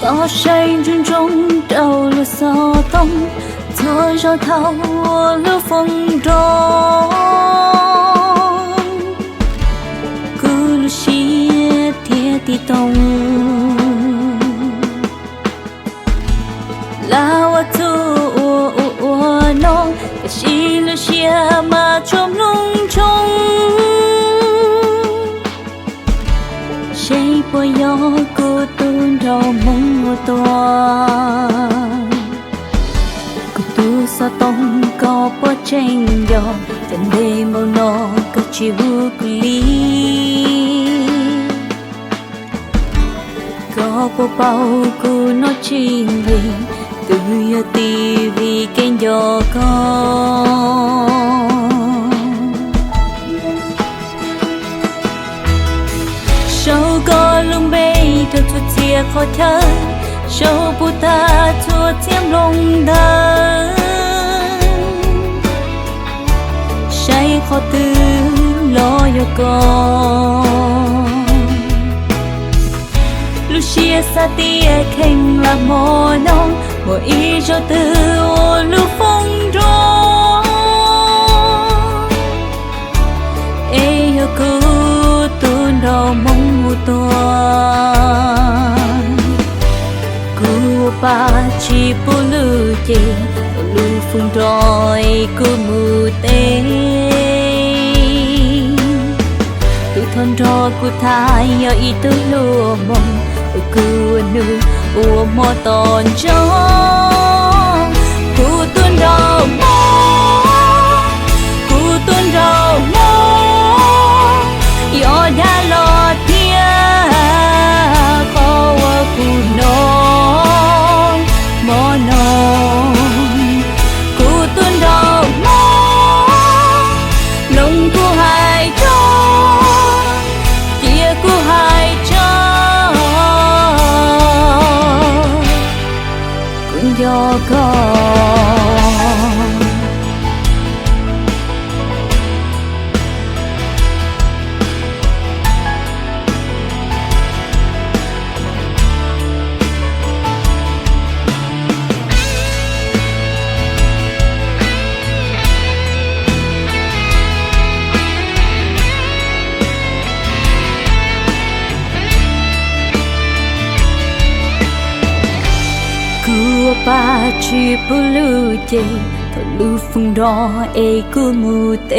Os saib ntsoov ntsoov rau lub xov tooj, txhua zaug thaum ua lub foom nroo, kuv lub siab thiaj tig toom. Lam ua txuj ua ua ua no, tiam sis lub siab mas tsuas mloog ntsoov. Seb puas yog kuv tus nraug Hmoob ua tua. Kuv tus xov tooj koj puas tseem nco, cas ntev npaum no koj tsis hu kuv li. Koj puas paub kuv no tsis nqis, twb yog tib vim kev nco koj. Sau koj lub npe rau txhua txhia qhov chaw, sau puv tag txhua txhia nplooj ntawv, saib qhov twg los yog koj. Lub siab xav tias kheev lam hmo no, muaj ib zaug twg ua lub foom nroo, es yog kuv tus nraug Hmoob ua tua. Kuv ua pa tsis pub lwm ces, lub foom nroo es kuv mus teb. Tus thawj nrog kuv tham yog ib tug hluas Hmoob, uas kuv ua nug ua hmo tos ntsoov. Kuv tus nraug Hmoob, kuv tus nraug Hmoob, yog dag los thiab qhov uas kuv hnov hmo no. Kuv tus nraug Hmoob, mloog kuv hais tso, cia kuv hais tso, kuv nco koj. Kuv ua pa tsis pub lwm ces, thaum lub foom nroo es kuv mus teb.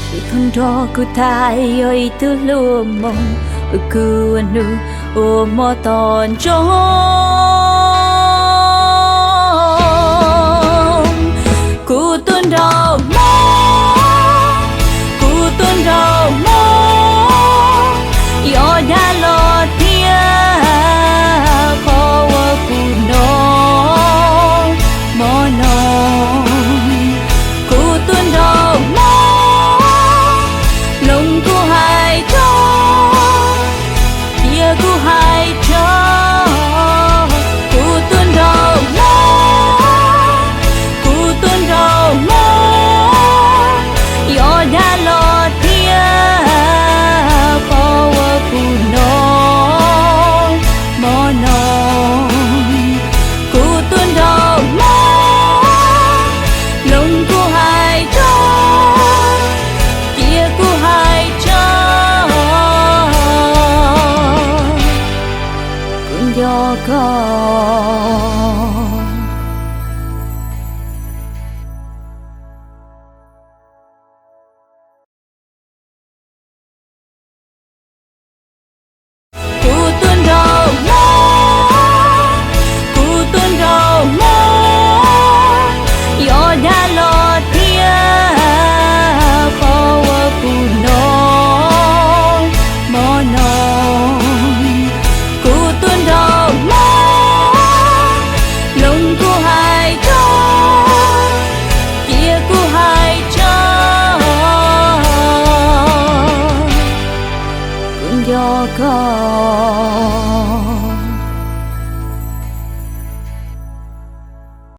Tus thawj nrog kuv tham yog ib tug hluas Hmoob, uas kuv ua nug ua hmo tos ntsoov. Kuv tus nraug Hmoob, kuv tus nraug Hmoob, yog dag los thiab qhov uas kuv hnov hmo no. Kuv tus nraug Hmoob, mloog kuv hais tso, cia kuv hais tso, kuv tus nraug Hmoob, kuv tus nraug Hmoob, yog dag los thiab qhov uas kuv hnov hmo no. Kuv tus nraug Hmoob, mloog kuv hais tso, cia kuv hais tso, kuv nco koj. Kuv tus nraug Hmoob, kuv tus nraug Hmoob, yog dag los thiab qhov uas kuv hnov hmo no. Kuv tus nraug Hmoob, mloog kuv hais tso, cia kuv hais tso, kuv nco koj.